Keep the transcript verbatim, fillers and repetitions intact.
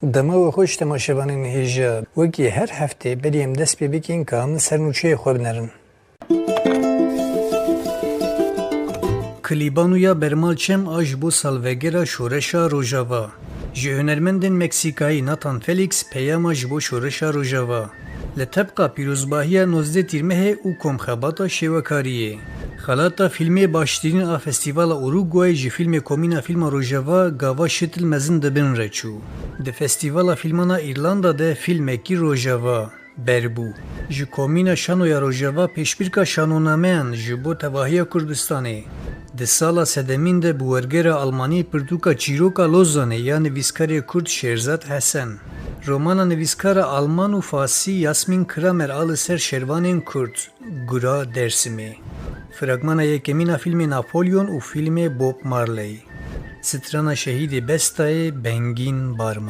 Dema we xweş temaşevanên hêja. Wekî her heftê berî em dest pê bikin ka em li ser nûçeyê xwe binerin. Klîba nû ya Bermal Çem a ji bo salvegera şoreşa Rojava. Ji hunermendên Meksîkayî Nathan Felix peyama ji bo şoreşa Rojava. Li tebqa pîrozbahiya nozdeh Tîrmehê û komxebata şêwekariyê. Xelata fîlmê baştirîn a Festîvala Uruguay ji fîlmê Komîna Fîlma Rojava gava şitil mezin di bin re çû. Di Festîvala Fîlman a Îrlanda de fîlmekî Rojava berbû. Ji Komîna Şanoya Rojava pêşbirka şanonameyan ji bo tevahiya Kurdistanê. Di sala sedemîn de bi wergera Almanî pirtûka Çîroka Lozanê ya nivîskarê Kurd Şêrzad Hesen, romana nivîskara Alman û Fasî Yasmin Kramer a li ser şervanên Kurd, Gura Dersimê. Fragmana yekemîn a fîlmê Napolyon û fîlmê Bob Marley. Strana Şehîdê Bestayê Bengîn Barman.